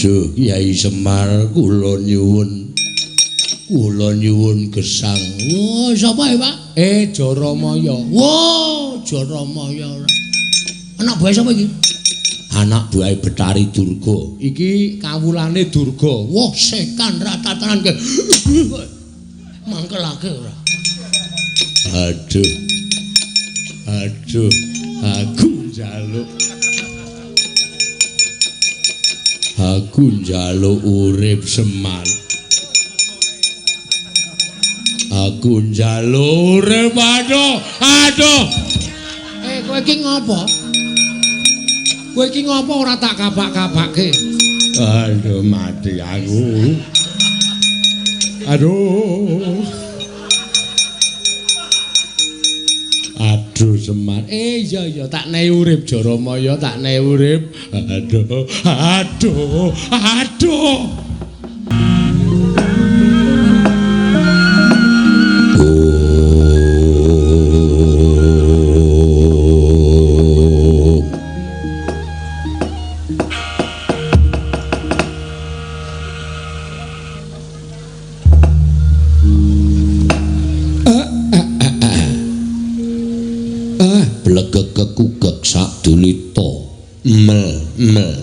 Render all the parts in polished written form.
Duh Kyai Semar kula nyuwun. Kula nyuwun gesang. Wah, sapa ya, Pak? Jaramaya. Wah, Jaramaya ora. Anak buahe sapa iki? Anak buahe Betari Durga. Iki kawulane Durga. Wah, setan ratatanan ke. Mangkelake ora. Aduh. Aduh, aku njaluk. Aku njaluk urip Semar. Aku njaluk urip. Aduh, aduh. Kowe iki ngopo? Kowe iki ngopo ora tak kapak-kapake? Aduh, mati aku. Aduh. Aduh Semar. Iya iya tak nehi urip Jaramaya, tak nehi urip. Aduh, aduh, aduh. Blegek-kekugek sadulita mel mel.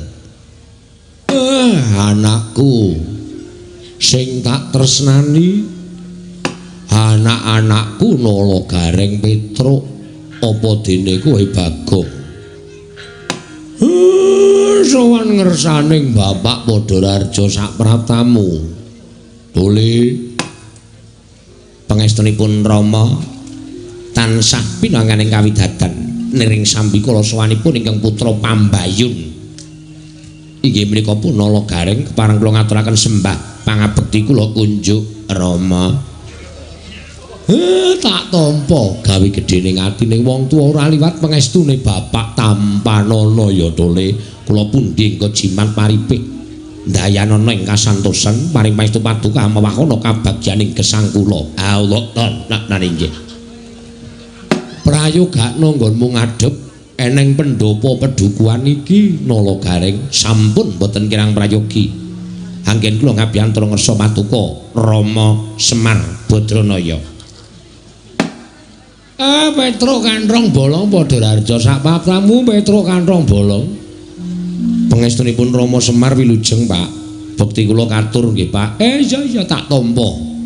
Anakku sing tak tresnani, anak-anakku Nala Gareng Petruk, apa dene kowe Bagong? Sowan ngersaning Bapak Padhararja sapratamu. Tuli pangestunipun Rama tansah pinanganing kawidadan niring sambikala sowanipun ingkang putra Pambayun. Inggih menika pun Nala Gareng kepareng kula ngaturaken sembah pangabekti kula kunjuk Rama. Tak tampa gawe gedhening atine wong tuwa ora liwat pangestune Bapak tampanana ya Tole. Kula pundi engko jimat paripih ndayanana ing kasantosan paring pangestu paduka mewahana kabagyaning gesang kula. Allah nan inggih. Prayogakna nggonmu ngadhep eneng pendopo pedukuhan iki Nala Gareng sampun boten kirang prayogi. Anggen kula ngabiyantara ngersa patuko Rama Semar Badranaya. Petruk kanthong bolong Padhararja sapapramu Petruk kanthong bolong. Pangestunipun Rama Semar wilujeng Pak. Bekti kula katur nggih Pak. Iya iya tak tampa.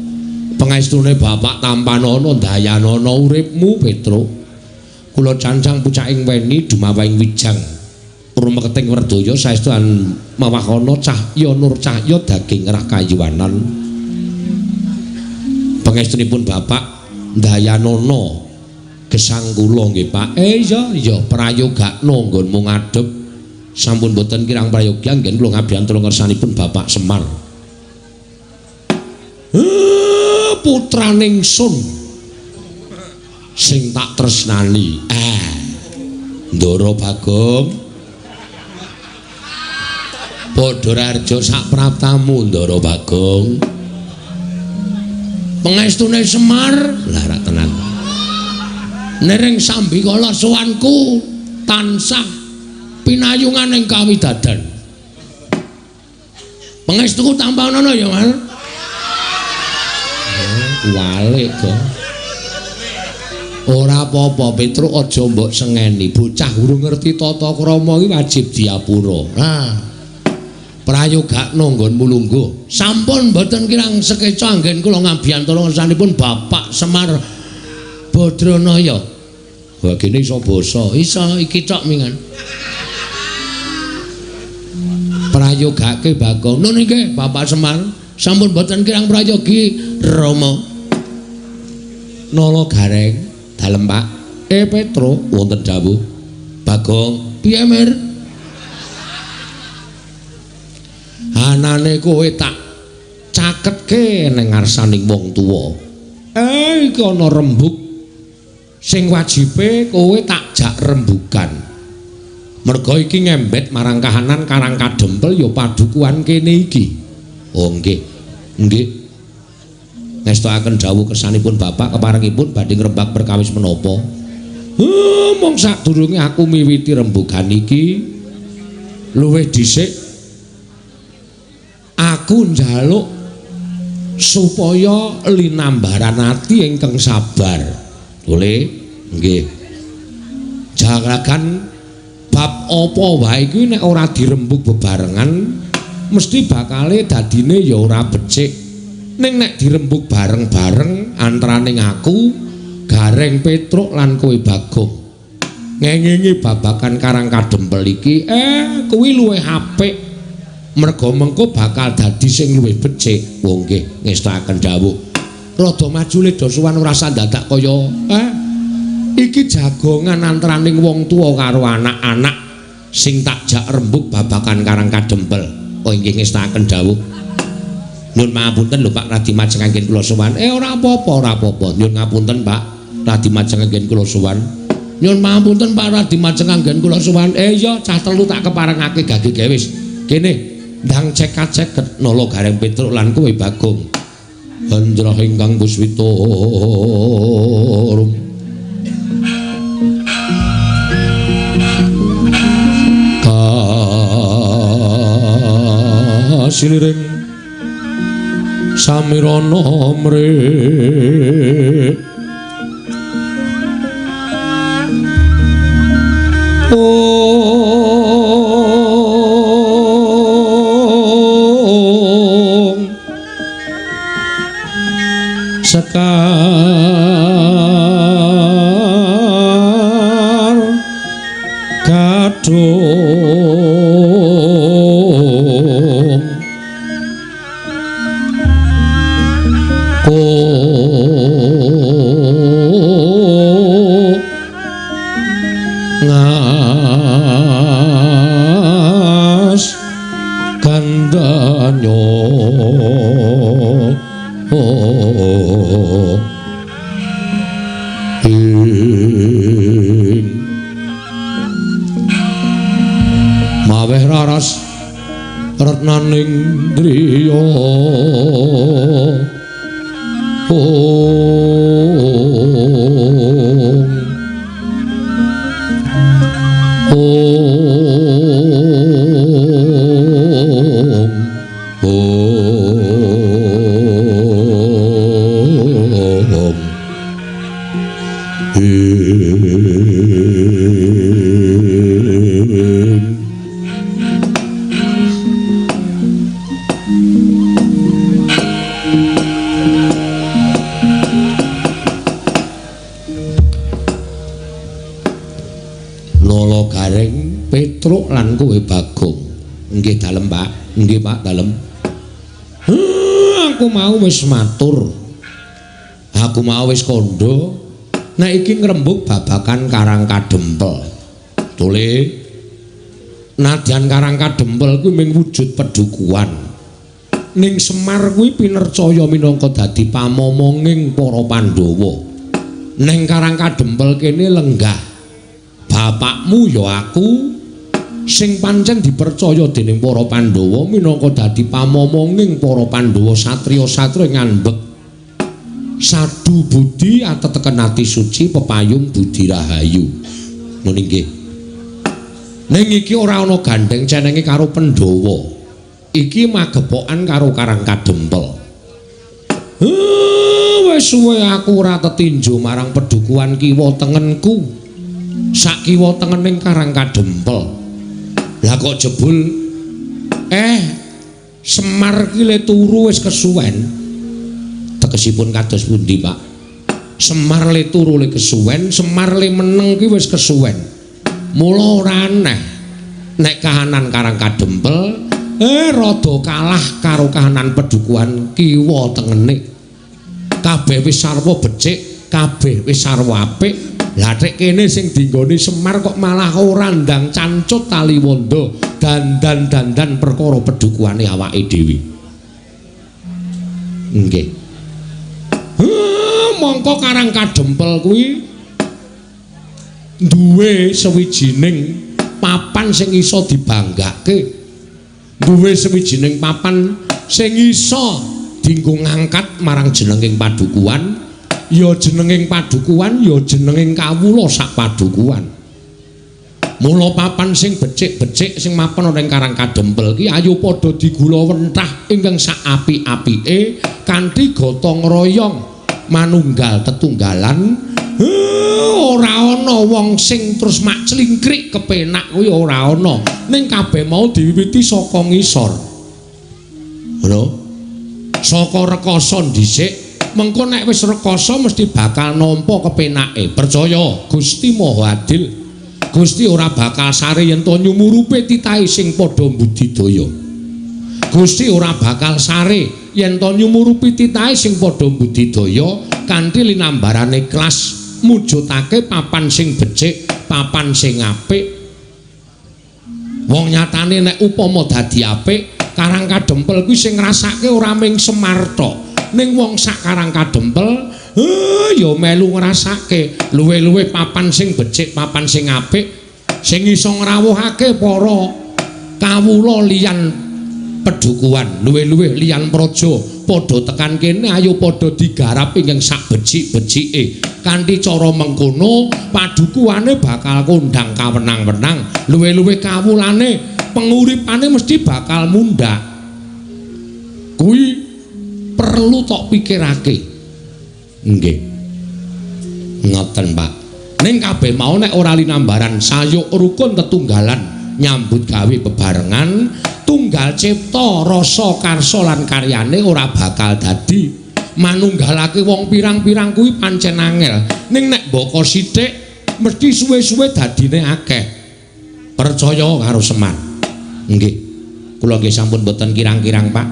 Pangestune Bapak tampanana ndayanana uripmu Petruk. Kula cancang pucaking weni dumawahing wijang. Rumeketing werdaya saestu mawahana cahya nur cahya daging rah kayuwanan. Pangestunipun Bapak ndayanana gesang kula nggih Pak. Iya iya prayogakna nggonmu ngadhep. Sampun boten kirang prayogi anggen kula ngabiyantara ngersanipun Bapak Semar. Putraning sun sing tak tresnani. Ndara Bagong Padhararja sapraptamu Ndara Bagong. Pangestune Semar lah rak tenan. Niring sambikala sowanku tansah pinayungan ing kawidadan. Pangestuku tampanana ya, Mas. Walik kok. Ora apa-apa Petruk aja mbok sengeni. Bocah urung ngerti tata krama iki wajib diapura. Nah. Prayogakna nggonmu lungguh. Sampun mboten kirang sekeca anggen kula ngabiyantara ngersanipun Bapak Semar Badranaya. Wah kene iso basa. Iso iki tok mingan. Prayogake Bagong. Nun inggih Bapak Semar. Sampun mboten kirang prayogi Rama. Nala Gareng dalem Pak. Petruk wonten dawuh. Bagong, piye Mir? Anane kowe tak caketke ning ngarsaning wong tuwa. Iki ana rembug sing wajibe kowe tak jak rembugan. Merga iki ngembet marang kahanan Karang Kadempel ya padukuhan kene iki. Oh nggih. Nggih. Ngestokaken dawuh kersanipun Bapak keparengipun badhe ngrembak perkawis menapa? Mung sadurunge aku miwiti rembugan iki luwih dhisik Aku njaluk supaya linambaran ati ingkang sabar. Boleh? Nggih. Jaragan bab apa wae kuwi nek ora dirembug bebarengan mesti bakale dadine ya ora becik. Ning nek dirembug bareng-bareng antaraning aku, Gareng Petruk lan kowe Bagong, ngengingi babagan Karang Kadempel iki, kuwi luwih apik. Merga mengko bakal dadi sing luwih becik. Oh nggih, ngestakaken dawuh. Rada maju le do suwan ora sandadak kaya iki jagongan antaraning wong tuwa karo anak-anak sing tak jak rembug babagan Karang Kadempel. Oh nggih, ngestakaken dawuh. Nyun pangapunten lho Pak Radi Majeng anggen kula sowan. Ora apa-apa, ora apa-apa. Nyun ngapunten Pak Radi Majeng anggen kula sowan. Nyun pangapunten Pak Radi Majeng anggen kula sowan. Iya cah telu tak keparengake gage gawe wis. Kene ndang cek-ceket Nala Gareng Petruk lan kowe Bagong. Hendra ingkang puswita rum. Kasiliring samirana mrih. Ong sekar gadhung ngas gandanyo ing maweh raras retnaning driya. Om Om Om Ing Nala Gareng Petruk lan kowe Bagong. Nggih dalem Pak, nggih Pak dalem. Aku mau wis matur. Aku mau wis kandha nek iki ngrembug babagan Karang Kadempel. Tole nadyan Karang Kadempel kuwi mung wujud pedukuhan. Ning Semar kuwi pinercaya minangka dadi pamomonging para Pandhawa. Ning Karang Kadempel kene lenggah bapakmu ya aku sing pancen dipercaya dening para Pandhawa minangka dadi pamomonging para Pandhawa satriya-satriya ngandhek sadu budi ateteken ati suci pepayung budi rahayu. Ngono nggih. Ning iki ora ana gandheng cenenge karo Pandhawa. Iki magepokan karo Karang Kadempel. Wis suwe aku ora tetinju marang pedukuhan kiwa tengenku. Sak kiwa tengening Karang Kadempel. Lah kok jebul Semar ki le turu wis kesuwen. Tegesipun kados pundi, Pak? Semar le turu le kesuwen, Semar le meneng ki wis kesuwen. Mula ora aneh nek kahanan Karang Kadempel rada kalah karo kahanan pedukuhan kiwa tengene. Kabeh wis sarwa becik, kabeh wis sarwa apik. Lah tek kene sing dinggoni Semar kok malah ora ndang cancut taliwondo dandan-dandan perkara pedukuhane awake dhewe. Nggih. Mongko Karang Kadempel kuwi duwe sawijining papan sing iso dibanggake. Duwe sawijining papan sing iso dienggo ngangkat marang jenenging padukuhan. Ya jenenging padukuhan, ya jenenging kawula sak padukuhan. Mula papan sing becik-becik sing mapan ana ing Karang Kadempel ki ayo padha digulawentah ingkang sak apik-apike kanthi gotong royong manunggal tetunggalan. Ora ana wong sing terus mak clingkrik kepenak kuwi ora ana. Ning kabeh mau diwiwiti saka ngisor. Ngono. Saka rekasa dhisik, mengko nek wis rekasa mesti bakal nampa kepenake. Percaya, Gusti Maha Adil. Gusti ora bakal sare yen to nyumurupe titahe sing padha mbudidaya. Gusti ora bakal sare yen to nyumurupi titahe sing padha mbudidaya kanthi linambarane ikhlas mujudake papan sing becik, papan sing apik. Wong nyatane nek upama dadi apik, Karang Kadempel kuwi sing ngrasake ora mung Semar tok, ning wong sak Karang Kadempel ya melu ngrasake luwih-luwih papan sing becik, papan sing apik, sing iso ngrawuhake para kawula liyan pedukuhan, luwih-luwih liyan praja padha tekan kene ayo padha digarap ingkang sak becik-becike. Kanthi cara mengkono padukuhane bakal kondang kawenang-wenang, luwih-luwih kawulane penguripane mesti bakal mundhak. Kuwi perlu tok pikirake. Nggih. Ngoten, Pak. Ning kabeh mau nek ora linambaran sayuk rukun tetunggalan nyambut gawe bebarengan, tunggal cipta rasa karsa lan karyane ora bakal dadi. Manunggalake wong pirang-pirang kuwi pancen angel. Ning nek mbaka sithik mesti suwe-suwe dadine akeh. Percaya karo Semar. Nggih. Kula nggih sampun boten kirang-kirang, Pak.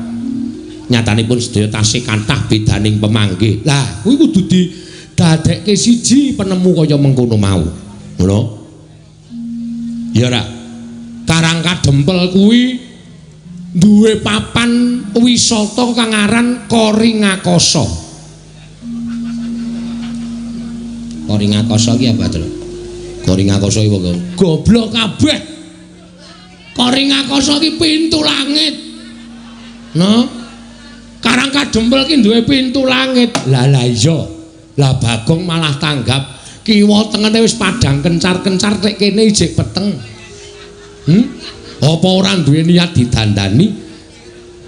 Nyatanipun sedaya tasih kathah bedaning pemanggih. Lah, kuwi kudu didadekke siji penemu kaya mengkono mau. Ngono. Ya ora. Karang Kadempel kuwi duwe papan wisata kang aran Koringakasa. Koringakasa ki apa, Tru? Koringakasa iki wong goblok kabeh. Koringakasa ki pintu langit. No? Karang Kadempel ki duwe pintu langit. Lah lah iya. Lah Bagong malah tanggap kiwa tengene wis padhang kencar-kencar tek kene ijik peteng. Apa ora duwe niat didandani?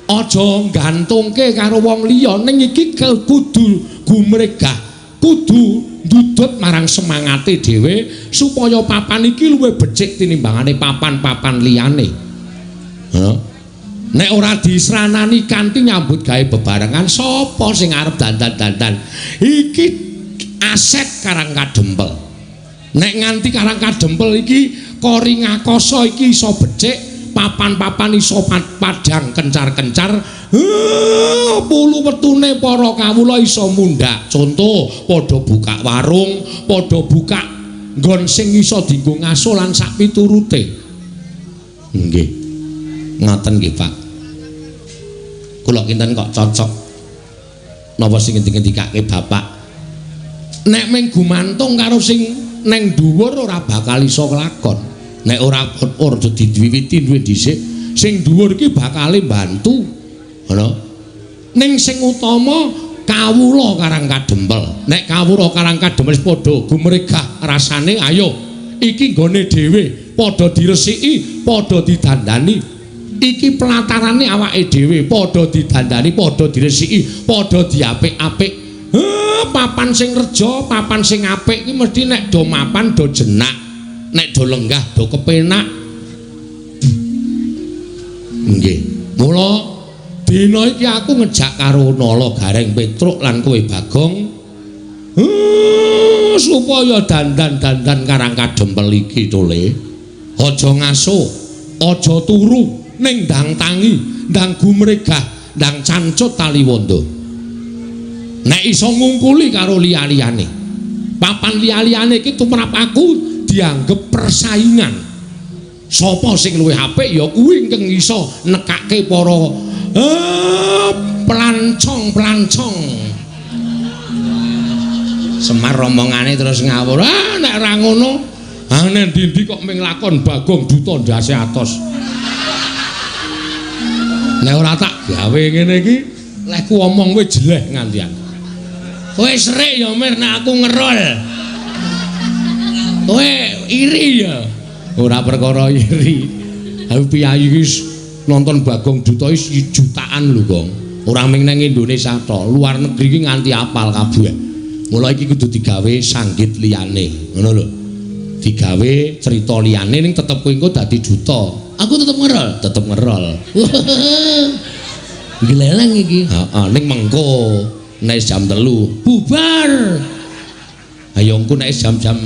Aja gantungke karo wong liya, ning iki kudu gumregah, kudu ndudut marang semangate dhewe supaya papan iki luwih becik tinimbangane papan-papan liyane. Heeh. Nek ora disranani kanthi nyambut gawe bebarengan, sapa sing arep dandan-dandan? Iki aset Karang Kadempel. Nek nganti Karang Kadempel iki Koringakasa iki iso becik, papan-papan iso padhang kencar-kencar, pulu wetune para kawula iso mundhak. Conto, padha buka warung, padha buka nggon sing iso dienggo ngaso lan sak piturute. Nggih. Ngoten nggih, Pak. Kula kinten kok cocok napa sing ngendi-ngendikake Bapak. Nek mung gumantung karo sing neng dhuwur ora bakal iso kelakon. Nek ora ora diwiwiti duwe dhisik, sing dhuwur iki bakale mbantu. Ngono. Ning sing utama kawula Karang Kadempel. Nek kawula Karang Kadempel wis padha gumregah rasane, ayo iki nggone dhewe, padha diresiki, padha didandani. Iki pelatarane awake dhewe, padha didandani, padha diresiki, padha diapik-apik. Papan sing reja, papan sing apik iki mesti nek do mapan do jenak, nek do lenggah do kepenak. Nggih. Mula dina iki aku ngejak karo Nala Gareng Petruk lan kowe Bagong supaya dandan-dandan Karang Kadempel iki tole. Aja ngaso, aja turu, ning ndang tangi, ndang gumregah, ndang cancut taliwondo. Nek iso ngungkuli karo liya-liyane. Papan liya-liyane iki tumrap aku dianggep persaingan. Sapa sing luwih apik ya kuwi ingkang iso nekake para pelancong-pelancong. Semar romongane terus ngawur. Ah nek ra ngono, ah nek ndi-ndi kok ming lakon Bagong duta ndase atos. Nek ora tak gawe ngene iki, lehku omong wis jeleh ngantian. Kowe serik ya Mir nek aku ngerol. Kowe iri ya. Ora perkara iri. Aku piyayi iki nonton Bagong Duta iki jutaan lho, Gong. Ora mung nang Indonesia tok, luar negeri iki nganti apal kabeh. Mula iki kudu digawe sanggit liyane, ngono lho. Digawe cerita liyane ning tetep kowe engko dadi duta. Aku tetep ngerol, tetep ngerol. Gleleng iki. Heeh, ning mengko nek jam 3 bubar. Ayo engko nek jam-jam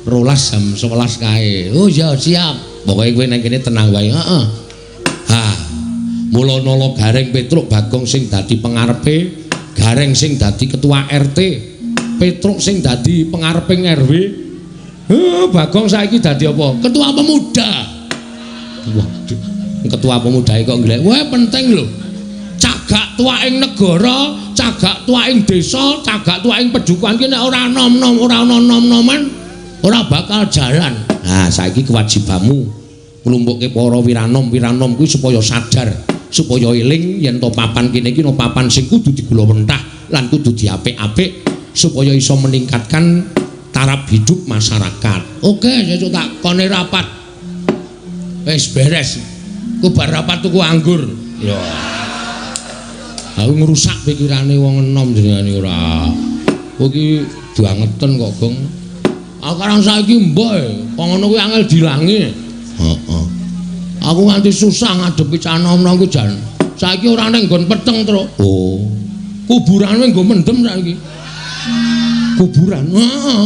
12 jam 11 kae. Oh ya siap. Pokoke kowe nang kene tenang wae. Heeh. Ha. Mula nala Gareng Petruk Bagong sing dadi pengarepe, Gareng sing dadi ketua RT, Petruk sing dadi pengareping RW. Heh, Bagong saiki dadi apa? Ketua pemuda. Waduh, ketua pemuda kok nglek. Wah, penting lho. Cagak tuwaking negara, cagak tuwaking desa, cagak tuwaking pedukuhan ki nek ora nom-nom, ora ana nom-noman, ora bakal jalan. Nah, saiki kewajibanmu nglumpukke para wiranom-wiranom kuwi supaya sadar, supaya eling yen to papan kene iki no papan sing kudu digulawentah lan kudu diapik-apik supaya iso meningkatkan taraf hidup masyarakat. Oke, sesuk tak kone rapat. Wis beres. Ku bar rapat tuku anggur. Ya. Aku ngrusak pikirane wong enom jenengane ora. Kowe iki bangeten kok, Gong. Aku karang saiki mbok, kok ngono kuwi angel dilangi. Heeh. Aku nganti susah ngadepi cah nom-nom ku jan. Saiki ora ning nggon peteng, Truk. Oh. Kuburane nggo mendem saiki. Kuburan? Heeh.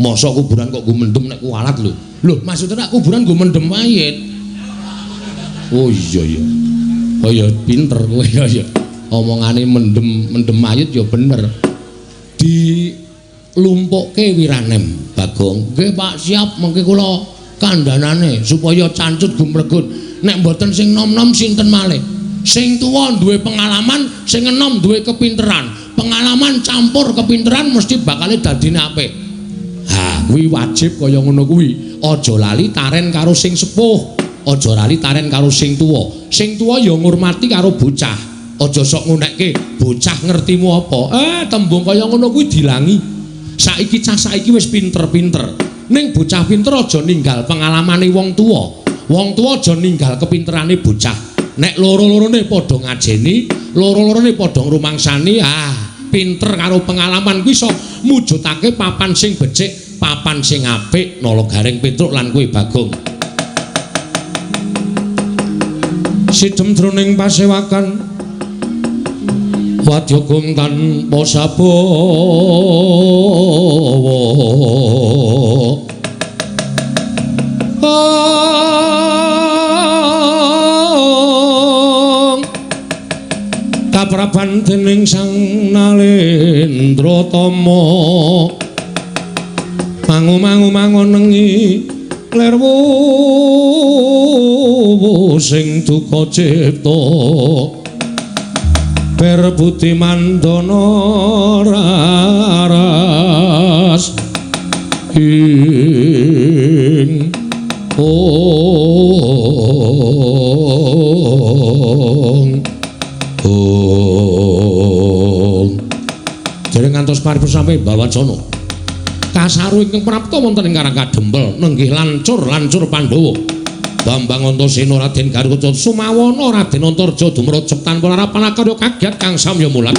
Mosok kuburan kok nggo mendem nek kualat lho. Lho, maksudnya nek kuburan nggo mendem mayit. Oh iya iya. Oh ya pinter kowe ya ya. Omongane mendem mendem mayit ya bener. Dilumpukke wiranem, Bagong. Nggih, Pak, siap mengke kula kandhanane supaya cancut gumregut. Nek mboten sing nom-nom sinten malih? Sing tuwa duwe pengalaman, sing enom duwe kepinteran. Pengalaman campur kepinteran mesti bakale dadine apik. Ha, kuwi wajib kaya ngono kuwi. Aja lali taren karo sing sepuh, aja lali taren karo sing tuwa. Sing tuwa ya ngurmati karo bocah. Aja sok ngunekke bocah ngertimu apa. Tembung kaya ngono kuwi dilangi. Saiki cah saiki wis pinter-pinter. Ning bocah pinter aja ninggal pengalamane wong tuwa. Wong tuwa aja ninggal kepinterane bocah. Nek loro-lorone padha ngajeni, loro-lorone padha ngrumangsani, ah, pinter karo pengalaman kuwi iso mujudake papan sing becik, papan sing apik, Nala Gareng Petruk lan kowe Bagong. Sidem jroning pasewakan wadya gong tanpa sabawa. Kapraban dening Sang Nalendra Tama mangu-mangu mangonengi lerwu sing duka cipta per budi mandana raras ing ong ong. Dereng ngantos paripurna sampe bawacana kasaru ingkang prapta wonten ing Karang Kadempel nenggih lancur-lancur Pandhawa. Bambang Antasena Raden Garuda Sumawana Raden Antarja dumrejep tanpa larapan akarya kagiat kang samya mulat.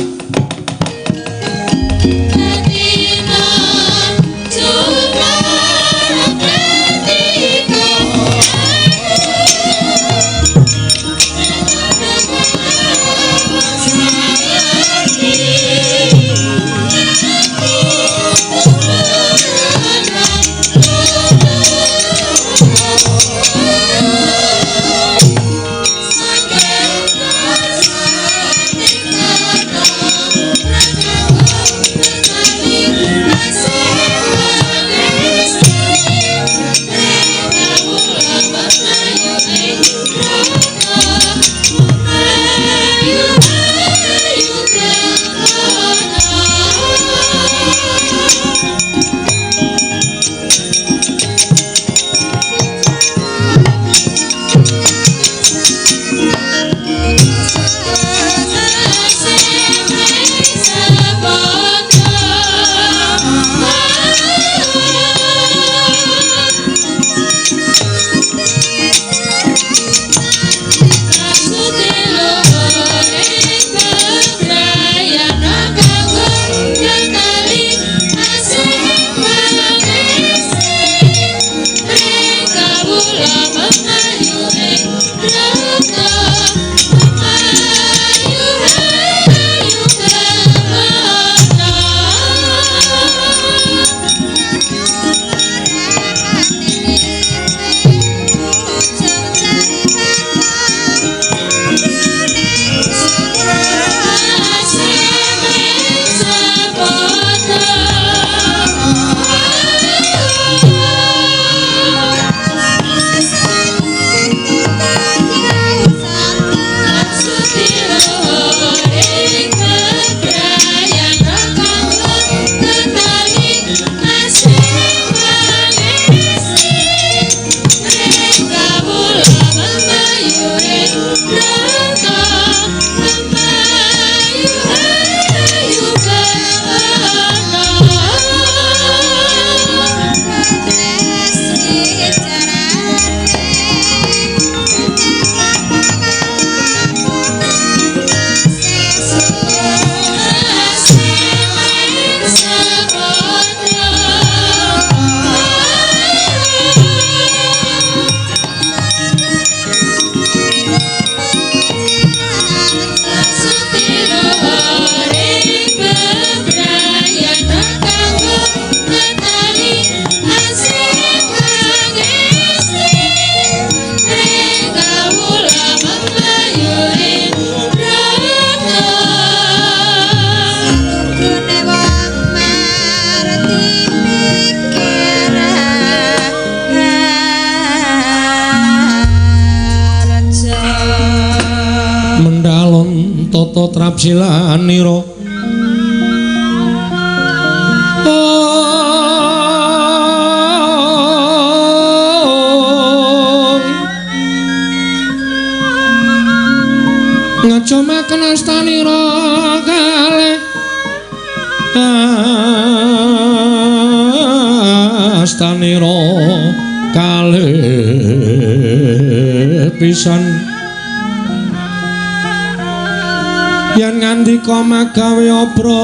lakon tata trapsilanira. Ngajomaken astanira kalih astanira kalih pisan yen ngandika magawe obranta.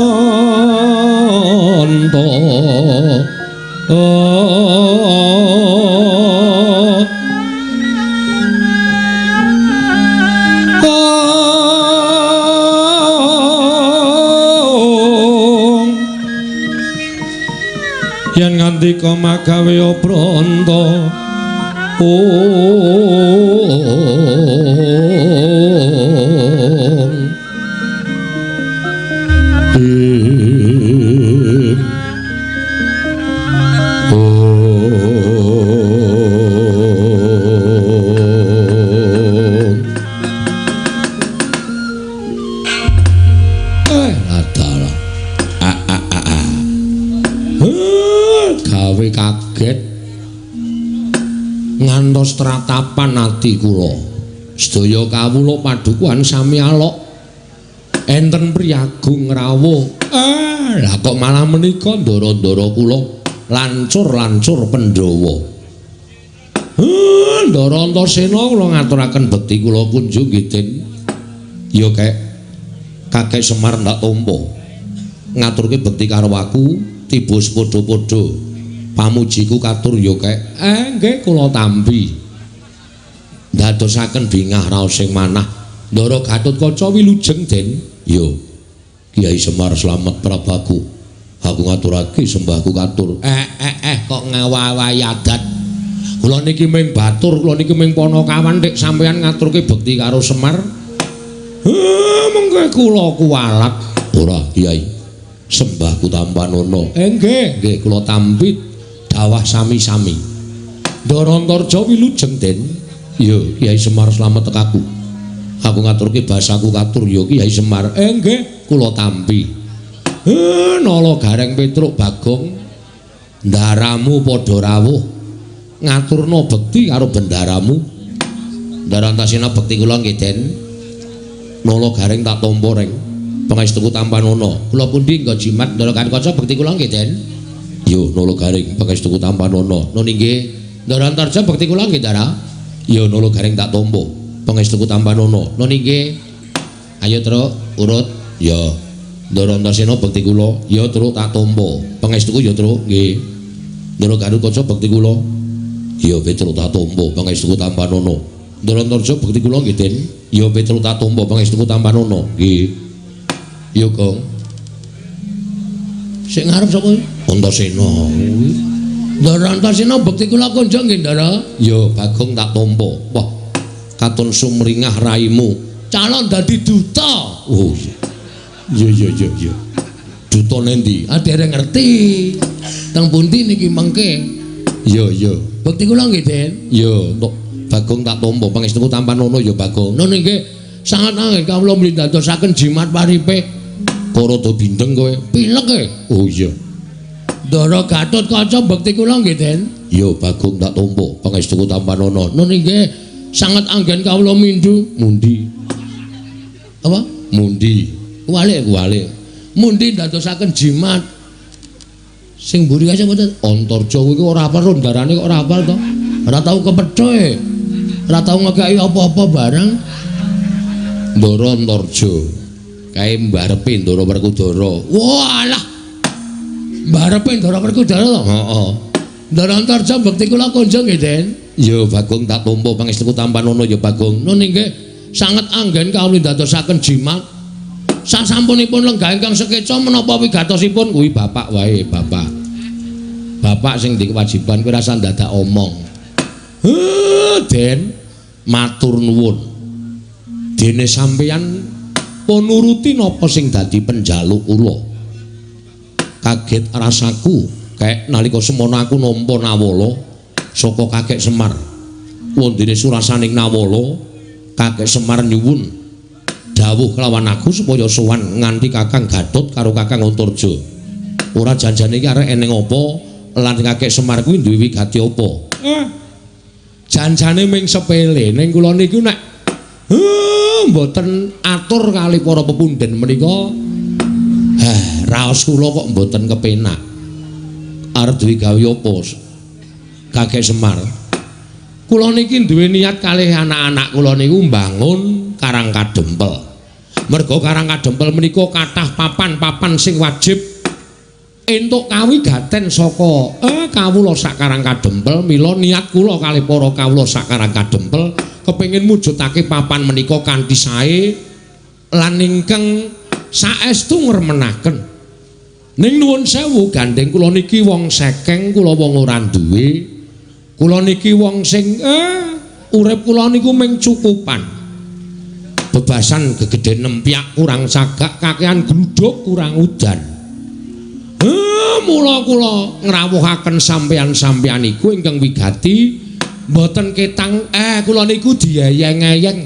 Yen ngandika magawe obranta kaget ngantos tratapan ati kula. Sedaya kawula padukuhan sami alok enten priyagung rawuh. Lah kok malah menika ndara-ndara kula lancur-lancur Pandhawa. Ndara Antasena kula ngaturaken bekti kula kunjung nggih Den. Ya kek Kakek Semar ndak tampa. Ngaturke bekti karo aku tiba padha-padha. Pamujiku katur ya kek. Nggih kula tampi. Ndadosaken bingah raos sing manah. Ndara Gatotkaca wilujeng Den. Ya. Kyai Semar slamet prabaku. Aku ngaturake sembahku katur. Kok ngawawahi adat. Kula niki ming batur, kula niki ming panakawan nek sampeyan ngaturke bekti karo Semar. Mengke kula kuwalat. Ora Kyai. Sembahku tampanono. Nggih, nggih kula tampi dawah sami-sami. Ndara Antarja wilujeng Den. Ya Kyai Semar slamet tekaku. Aku ngaturke basaku katur ya Kyai Semar. Nggih, kula tampi. Nala Gareng Petruk Bagong ndaramu padha rawuh ngaturna bekti karo bendaramu. Ndara Antasena bekti kula nggih Den. Nala Gareng tak tampa reng. Pangestuku tampanono. Kula pundi nggo jimat Ndara Gatotkaca bekti kula nggih Den. Yo Nala Gareng pangestuku tampanono. Nun inggih. Ndara Antarja bekti kula nggih Ndara. Yo Nala Gareng tak tampa. Pangestuku tampanono. Nun inggih. Ayo Truk urut. Ya. Ndara Antasena bekti kula. Ya Truk tak tampa. Pangestuku ya Truk nggih. Ndara Gatotkaca bekti kula. Ya Petruk tak tampa. Pangestuku tampanono. Ndara Antarja bekti kula nggih Den. Ya Petruk tak tampa. Pangestuku tampanono. Nggih. Ya Gong. Sing ngarep sapa? Antasena. Ndara Antasena bekti kula kunjung nggih Ndara. Ya Bagong tak tampa. Wah, katon sumringah raimu. Calon dadi duta. Oh iya. Iya iya iya. Duta nendi? Ah dereng ngerti. Teng pundi niki mengke? Iya iya. Bekti kula nggih Den. Ya, entuk Bagong tak tampa. Pangestuku tampanono ya Bagong. Nun nggih. Sangat anggen kawula mlindadosaken jimat paripe. Kok rada bindeng kowe? Pilek e. Oh iya. Ndara Gatotkaca bekti kula nggih Den. Ya Bagong tak tampa. Pangestuku tampanono. Nun nggih. Sangat anggen kawula mindhu. Mundi. Apa? Mundi. Kuwalik kuwalik. Mundi ndadosaken jimat. Sing mburi kae sapa to? Antarja kuwi ora hafal rondarane kok ora hafal to. Ora tau kepethoe. Ora tau ngekeki apa-apa barang. Ndara Antarja. Kae mbarepe Ndara Werkudara. Walah. Mbarepe Ndara Werkudara to? Heeh. Ndara Antarja bekti kula kunjung nggih Den. Ya Bagong tak tampa pangestuku tampanono ya Bagong. Nun inggih sanget anggen kawula ndadosaken jimat. Sasampunipun lenggah ingkang sekeca menapa wigatosipun kuwi bapak wae, bapak. Bapak sing ndek kewajiban kuwi rasa ndadak omong. Den, matur nuwun. Dene sampeyan pun nuruti napa sing dadi penjaluk kula. Kaget rasaku kek nalika semono aku nampa nawala saka Kakek Semar. Wondene surasaning nawala, Kakek Semar nyuwun Dawuh kelawan aku supaya sowan nganti Kakang Gatot karo Kakang Antarja. Ora janjane iki arek eneng apa lan Kakek Semar kuwi duwe wigati apa? Janjane ming sepele ning kula niku nek mboten atur kali para pepundhen menika. Raos kula kok mboten kepenak. Arep duwe gawe apa Kakek Semar? Kula niki duwe niat kalih anak-anak kula niku mbangun Karang Kadempel. Merga Karang Kadempel menika kathah papan-papan sing wajib entuk kawigaten saka kawula sak Karang Kadempel. Mila niat kula kalih para kawula sak Karang Kadempel kepengin mujudake papan menika kanthi sae lan ingkang saestu ngremenaken. Ning nuwun sewu gandeng kula niki wong sekeng, kula wong ora duwe. Kula niki wong sing urip kula niku mung cukupan. Bebasan gegeden nempyak kurang sagak, kakean gluduk kurang udan. Mula kula ngrawuhaken sampeyan-sampeyan iku ingkang wigati mboten ketang kula niku dieyeng-eyeng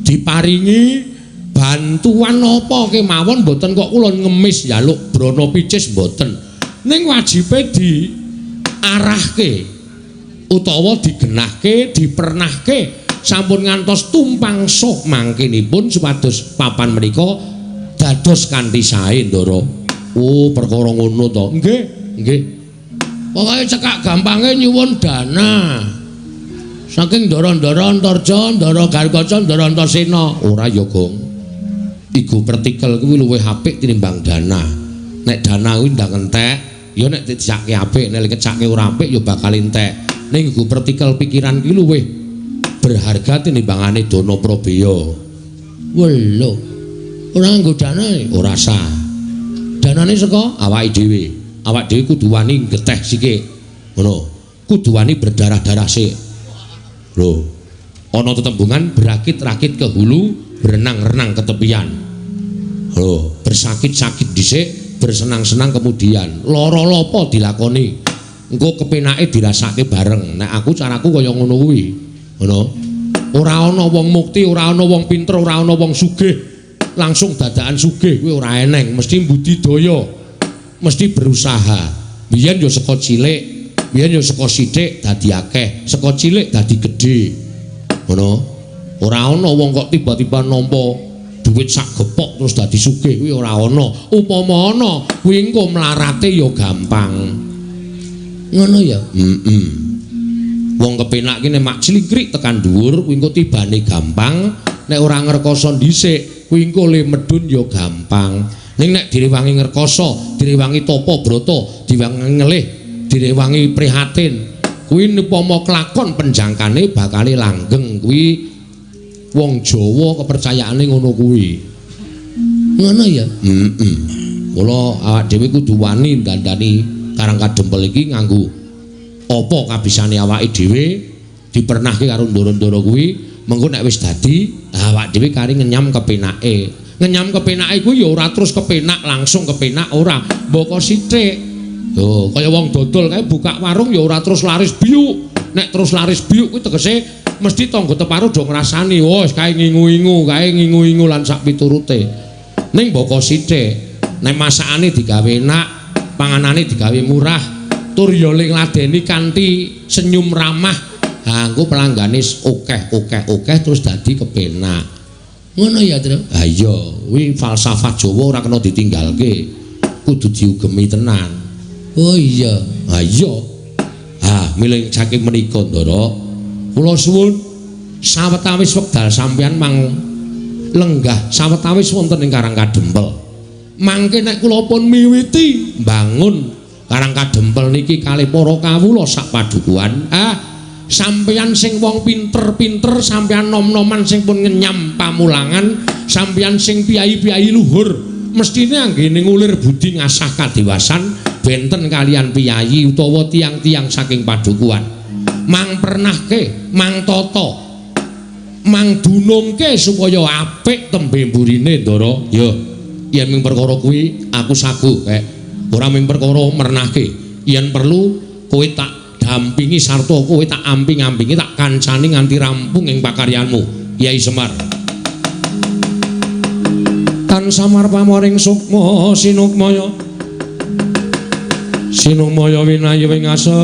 diparingi bantuan apa kemawon mboten kok kula ngemis njaluk brana picis mboten. Ning wajibe diarahke utawa digenahke, dipernahke sampun ngantos tumpang suh mangkinipun supados papan menika dados kanthi sae, Ndara. Oh, perkara ngono to. Nggih, nggih. Pokoke cekak gampange nyuwun dana. Saking ndara-ndara Antarja, ndara Garkaca, ndara Antasena. Ora ya, Gong. Iku pertikel kuwi luwih apik tinimbang dana. Nek dana kuwi ndang entek, ya nek dicake apik, nek kecake ora apik ya bakal entek. Ning iku pertikel pikiran kuwi luwih berharga tinimbangane dana prabeya. Welo. Ora nganggo dana, ora sah. Danane saka awake dhewe. Awak dhewe kudu wani geteh sithik. Ngono. Kudu wani berdarah-darah sik. Lho. Ana tetembungan berakit-rakit ke hulu, berenang-renang ke tepian. Lho, bersakit-sakit dhisik, bersenang-senang kemudian. Lara lopo dilakoni. Engko kepenake dirasake bareng. Nek aku caraku kaya ngono kuwi. Ngono. Ora ana wong mukti, ora ana wong pinter, ora ana wong sugih. Langsung dadakan sugih kuwi ora eneng, mesti budidaya. Mesti berusaha. Biyen ya saka cilik, biyen ya saka sithik dadi akeh, saka cilik dadi gedhe. Ngono. Ora ana wong kok tiba-tiba nampa duit sak gepok terus dadi sugih kuwi ora ana. Upama ana, kuwi engko mlarate ya gampang. Ngono ya? Heeh. Wong kepenak ki nek mak clingkrik tekan dhuwur kuwi engko tibane gampang, nek ora ngrekoso dhisik kuwi engko le medhun ya gampang. Ning nek direwangi ngrekoso, direwangi tapa brata, direwangi ngelih, direwangi prihatin, kuwi upama kelakon penjangkane bakale langgeng. Kuwi wong Jawa kepercayaane ngono kuwi. Ngono ya? Heeh. Mula awak dhewe kudu wani dandani Karang Kadempel iki nganggo apa kabisane awake dhewe, dipernahke karo ndara-ndara kuwi, mengko nek wis dadi awak dhewe kari ngenyam kepenake. Ngenyam kepenake kuwi ya ora terus kepenak langsung kepenak ora, mboko sithik. Lho, kaya wong dodol kae buka warung ya ora terus laris biuk. Nek terus laris biuk kuwi tegese mesti tangga teparo do ngrasani, wah kae ngingu-ingu, kae ngingu-ingu lan sak piturute. Ning mboko sithik, nek masakane digawe enak, panganane digawe murah, tur ya ngladeni kanthi senyum ramah, ha engko pelanggane akeh-akeh-akeh terus dadi kepenak. Ngono ya, Tru? Ha iya, kuwi falsafah Jawa ora kena ditinggalke. Kudu diugemi tenan. Oh iya. Ha iya. Ha, milih saking menika, Ndara. Kula suwun sawetawis wekdal sampeyan mang lenggah sawetawis wonten ing Karang Kadempel. Mangke nek kula pun miwiti mbangun Karang Kadempel niki kalih para kawula sak padukuhan, sampeyan sing wong pinter-pinter, sampeyan nom-noman sing pun ngenyam pamulangan, sampeyan sing piyai-piyai luhur, mestine anggene ngulir budi ngasah kadewasan benten kalian piyayi utawa tiang-tiang saking padukuhan. Mang pernahke, mang tata, mang dunungke supaya apik tembe mburine, Ndara. Ya, yen ming perkara kuwi aku sagu kek. Ora ming perkara mernahke. Yen perlu kowe tak dampingi sarta kowe tak amping-ampingi, tak kancani nganti rampung ing pakaryanmu, Yai Semar. Tan samar pamoring sukma sinukmaya. Sinukmaya winayu ing asepi.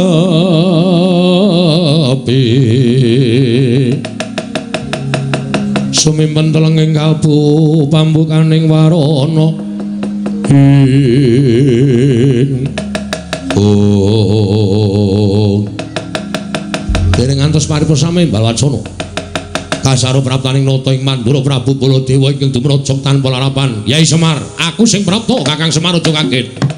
Sumimpen telenging kalbu pambukaning warana. Ing oh. Dereng ngantos paripurna sami balwacana. Kasaro praptaning nata ing Mandura Prabu Baladewa ingkang dumrajog tanpa larapan. Yai Semar, aku sing prapta, Kakang Semar aja kaget.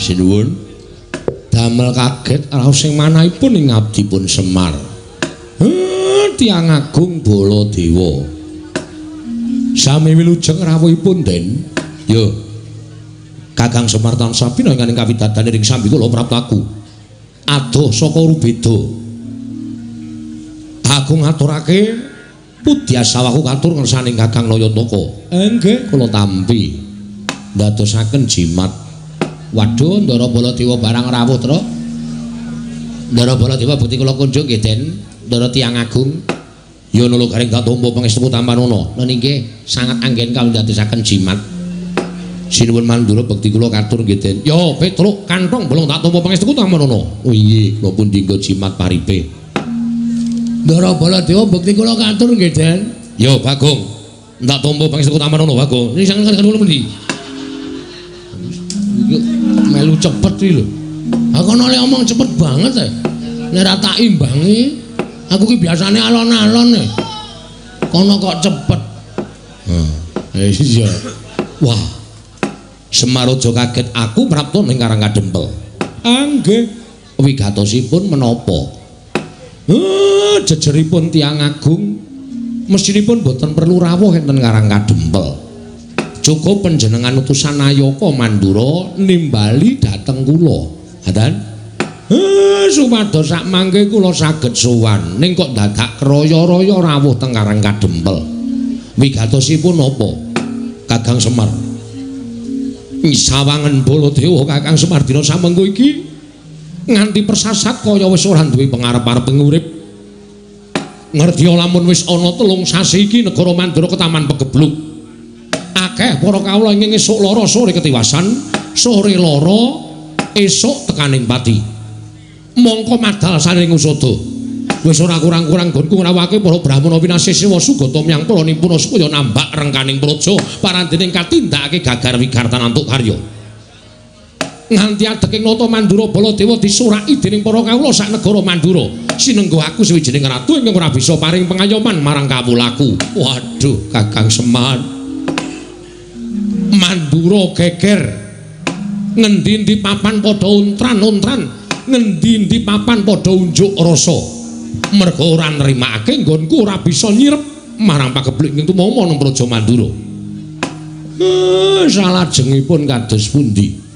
Sinuwun. Damel kaget raos sing manahipun ing abdipun Semar. Tiyang agung Baladewa. Sami wilujeng rawuhipun, Den. Yo. Kakang Semar tansah pina ingkang kawidadanan ing sambi kula praptaku. Adoh saka Rubeda. Aku ngaturake pudyasawaku katur ngersaning Kakang Nayantaka. Nggih, kula tampi. Ndadosaken jimat. Waduh, Ndara Baladewa barang rawuh, Tru. Ndara Baladewa bukti kula kunjung nggih, Den. Ndara tiyang agung. Ya nula garing tak tampa pangestu tampanana. Nun inggih sanget anggen kawindadosaken jimat. Sinuwun Mandura bekti kula katur nggih, Den. Ya, Petruk kantong bolong tak tampa pangestu tampanana. Oh iya, kula pun dinggo jimat paripe. Ndara Baladewa bekti kula katur nggih, Den. Ya, Bagong. Tak tampa pangestu tampanana, Bagong. Ini sanget kula pundi? Melu cepet iki lho. Aku ana le omong cepet banget e. Nek ora tak imbangi, aku ki biasane alon-alon e. Kono kok cepet. Heh, iya. Wah. Semar aja kaget aku prapta ning Karang Kadempel. Nggih. Wigatosipun menapa? Jejeripun tiyang agung mestinipun boten perlu rawuh enten Karang Kadempel. Cukup panjenengan utusan Nayaka Mandura nimbali dhateng kula. Ngaten? Supados sak mangke kula saged sowan. Ning kok dadak kraya-raya rawuh teng Karang Kadempel. Wigatosipun napa? Kakang Semar. Sawangen Baladewa Kakang Semar dina samengko iki nganti persasat kaya wis ora duwe pengarep-arep urip. Ngerti lamun wis ana 3 sasi iki negara Mandura ketaman pegebluk. Akeh para kawula ingkang esuk lara sore ketiwasan, sore lara esuk tekaning pati. Mongko madal saring usada. Wis ora kurang-kurang nggonku ngrawake para brahmana pinasih sewa sugata myang para nimpuna supaya nambak rengkaning praja parandening katindakake gagar wigartan antuk karya. Nganti adeking nata Mandura Baladewa disuraki dening para kawula sak negara Mandura. Sinenggo aku sawijining ratu ingkang ora bisa paring pengayoman marang kawulaku. Waduh, Kakang Semar. Mandura geger. Ngendi-endi papan padha untran-untran, ngendi-endi papan padha unjuk rasa. Merga ora nrimakake nggonku ora bisa nyirep marang pagebluk ing tumama nang Praja Mandura. Salajengipun kados pundi?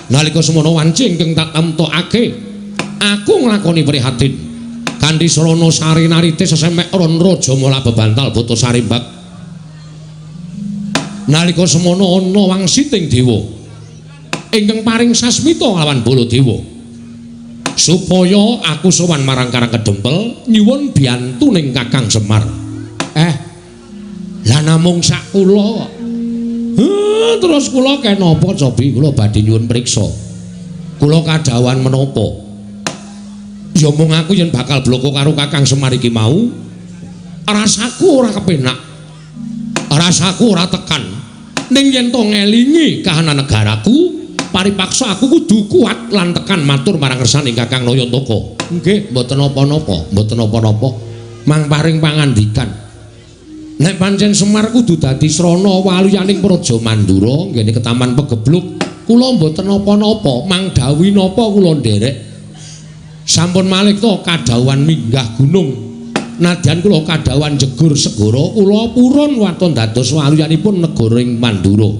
Nalika semono wanci ingkang tak temtokake, aku nglakoni prihatin. Kanthi srana sari narite sesemek ron raja mala bebantal bata sarimbak. Nalika semono ana wangsiting dewa ingkang paring sasmita lawan Baladewa. Supaya aku sowan marang Karang Kedempel nyuwun biyantuning Kakang Semar. Lah namung sak kula. Terus kula kenapa cobi kula badhe nyuwun priksa. Kula kadhawuhan menapa? Ya mung aku yen bakal bloko karo Kakang Semar iki mau, rasaku ora kepenak. Rasaku ora tekan. Ning yen to ngelingi kahanan negaraku, paripaksa aku kudu kuat lan tekan matur marang kersane Kakang Nayantaka. Nggih, mboten napa-napa, mboten napa-napa. Mang paring pangandikan. Nek pancen Semar kudu dadi srana waluyaning Praja Mandura nggene ketaman pegebluk, kula mboten napa-napa, mang dawuhi napa kula nderek. Sampun malih to kadhawuhan minggah gunung. Nadyan kula kadhawuhan jegur segara, kula purun waton dados waluyanipun negara ing Mandura.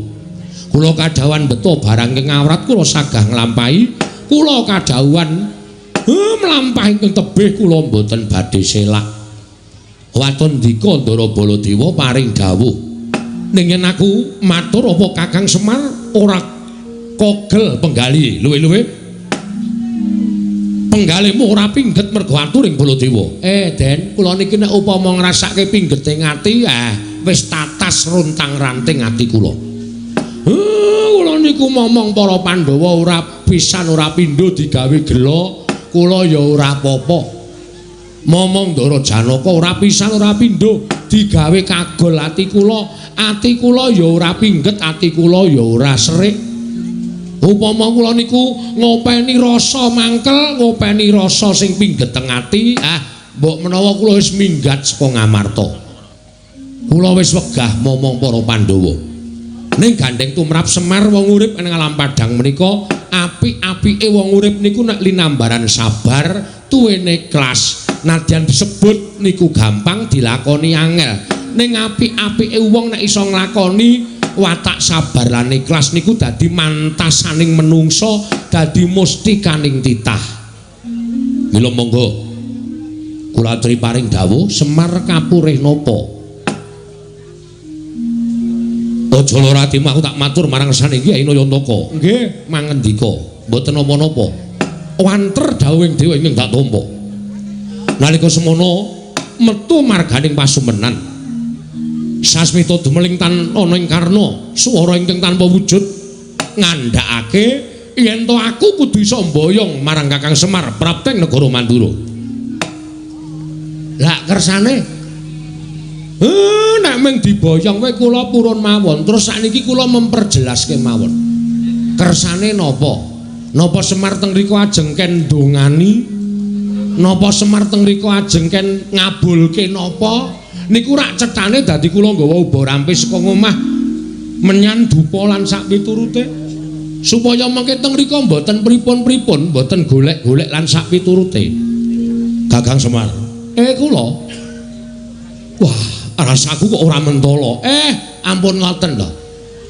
Kula kadhawuhan beto barang ing awrat kula sagah nglampahi, kula kadhawuhan mlampah ingkang tebih kula mboten badhe selak. Waton dika Ndara Baladewa paring dawuh. Ning yen aku matur apa Kakang Semar ora kogel penggali luwe-luwe. Penggalimu ora pingget mergo aturing Baladewa. Den, kula niki nek upama ngrasake pinggete ati, wis tatas runtang-ranting ati kula. Kula niku momong para Pandhawa ora pisan ora pindho digawe gela, kula ya ora apa-apa. Momong Ndara Janaka ora pisan ora pindho digawe kagol ati kula ya ora pingget, ati kula ya ora serik. Upama kula niku ngopeni rasa mangkel, ngopeni rasa sing pingget teng ati, mbok menawa kula wis minggat saka Ngamarta. Kula wis wegah momong para Pandhawa. Ning gandeng tumrap Semar wong urip ing alam padhang menika apik-apike wong urip niku nek linambaran sabar, tuwene ikhlas. Nadyan disebut niku gampang dilakoni angel. Ning apik-apike wong nek iso nglakoni watak sabar lan ikhlas niku dadi mantasaning menungsa, dadi mustikaning titah. Mila monggo kula aturi paring dawuh Semar kapurih napa? Aja lara atimu, aku tak matur marang kersane Kyai Nayantaka. Nggih, mangendika, mboten napa-napa. Wanter dawuhing dewa ingkang tak tampa. Nalika semono metu marganing pasumenan. Sasmita dumeling tan ana ing karna, swara ingkang tanpa wujud ngandhakake yen to aku kudu iso mboyong marang Kakang Semar prapteng negara Mandura. Lah kersane nek mung diboyong wae kula purun mawon. Terus sakniki kula memperjelas kemawon. Kersane napa? Napa Semar teng mriku ajeng ken ndongani? Napa Semar teng mriku ajeng ken ngabulke napa? Niku rak cethane dadi kula nggawa uba rampes saka ngomah menyan dupa lan sak piturute. Supaya mengke teng mriku mboten pripun-pripun, mboten golek-golek lan sak piturute. Kakang Semar. Kula. Wah, rasaku kok ora mentala. Ampun ngoten lho.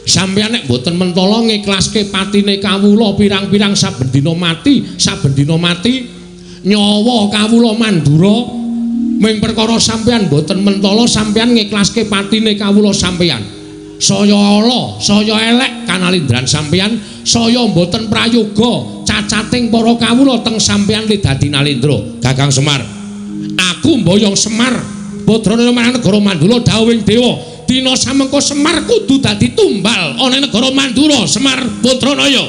Sampeyan nek mboten mentala ngiklaske patine kawula pirang-pirang saben dina mati, saben dina mati nyawa kawula Mandura ming perkara sampeyan mboten mentala sampeyan ngiklaske patine kawula sampeyan. Saya ala, saya elek kanalindran sampeyan, saya mboten prayoga cacating para kawula teng sampeyan li dadi nalindra. Kakang Semar, aku mboyong Semar Badranaya marang negara Mandura dawuhing dewa. Dina samengko Semar kudu dadi tumbal ana ing negara Mandura. Semar Badranaya.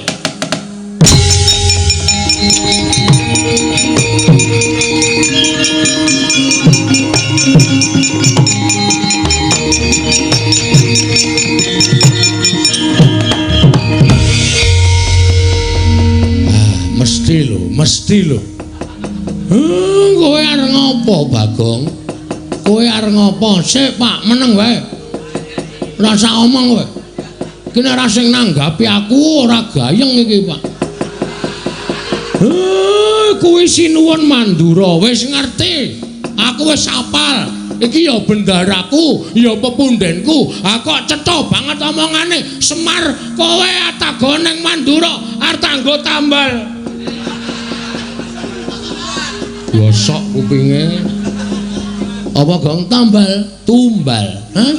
Mesti lho, mesti lho. Kowe arep ngopo, Bagong? Kowe arep ngopo? Sik, Pak, meneng wae. Ora usah omong kowe. Iki nek ora sing nanggapi aku ora gayeng iki, Pak. Kuwi sinuwun Mandura, wis ngerti. Aku wis hafal. Iki ya bendaraku, ya pepundenku. Ha kok cetha banget omongane. Semar, kowe atago ning Mandura arep tanggo tambal. Gosok kupinge. Apa gong tambal? Tumbal. Hah?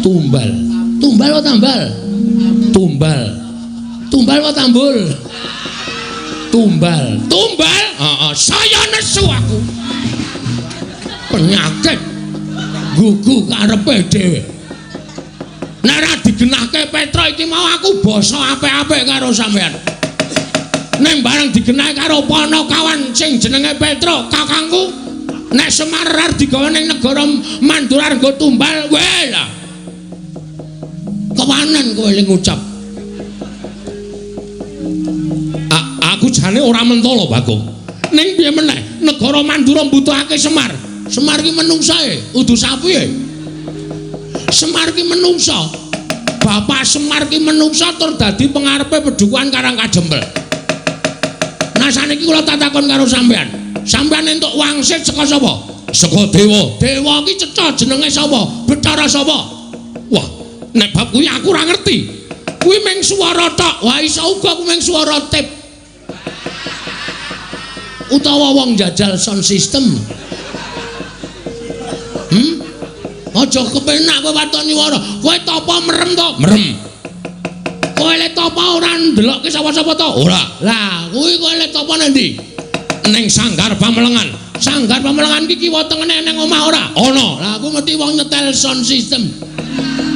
Tumbal. Tumbal apa tambal? Tumbal. Tumbal apa tambul? Tumbal. Tumbal? Heeh, saya nesu aku. Penyakit gugu karepe dhewe. Nek ora digenahke Petra iki mau aku basa apik-apik karo sampean. Ning bareng digenahke karo Panakawan sing jenenge Petra, kakangku, nek Semar arep digawa ning negara Mandura nggo tumbal, weh lah. Kewanen kowe ling ngucap. Aku jane ora mentolo, Bagong. Ning piye meneh, negara Mandura mbutuhake Semar. Semar ki menungsae, udu sapi e. Semar ki menungsa. Bapak Semar ki menungsa tur dadi pengarepe pedukuhan Karang Kajempel. Nah saniki kula tak takon karo sampean. Sampean entuk wangsit saka sapa? Saka dewa. Dewa ki cetha jenenge sapa? Bathara sapa? Wah, nek bab kuwi aku ora ngerti. Kuwi mung swara tok. Wah, iso uga kuwi mung swara tip. Utawa wong jajal sound system. Aja kepenak kowe waton nyuwara. Kowe tapa merem to? Merem. Kowe le tapa ora ndelokke sapa-sapa to? Ora. Lah, kuwi kowe le tapa nang ndi? Ning Sanggar Pamelengan. Sanggar Pamelengan iki kiwa tengene ning omah ora? Ana. Lah aku mesti wong nyetel sound system.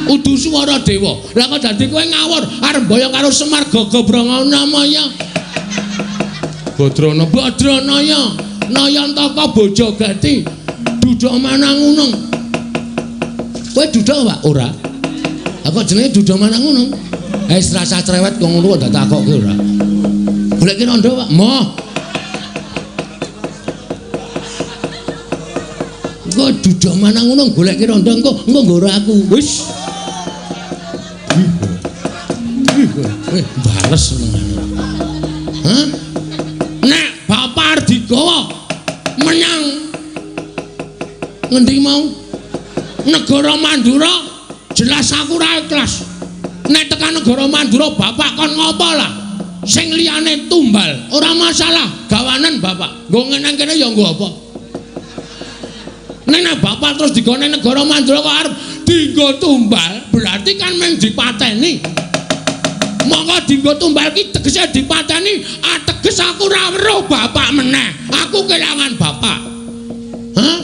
Udu swara dewa. Lah kok dadi kowe ngawur arep mboyong karo Semar Gagabranganamaya. Badrana Badranaya Nayantaka Bojogati Duda Manangunung. Kowe duda, Pak? Ora. Lah kok jenenge Duda Manangunung? Wis rasa cerewet kok ngono kok ditakokke ora. Goleki rondo, Pak. Moh. Engko Duda Manangunung goleki rondo engko engko nggoro aku. Wis. Bales senengane. Hah? Nek bapak arep digawa menyang ngendi mau? Negara Mandura, jelas aku ora ikhlas. Nek tekan negara Mandura bapak kon ngopo lah? Sing liyane tumbal, ora masalah, gawanen bapak. Nggo ngeneng kene ya nggo apa? Nek bapak terus digone negara Mandura kok arep dienggo tumbal, berarti kan mung dipateni. Monggo dienggo tumbal ki tegese dipateni, ateges aku ora weruh bapak meneh. Aku kelangan bapak. Hah?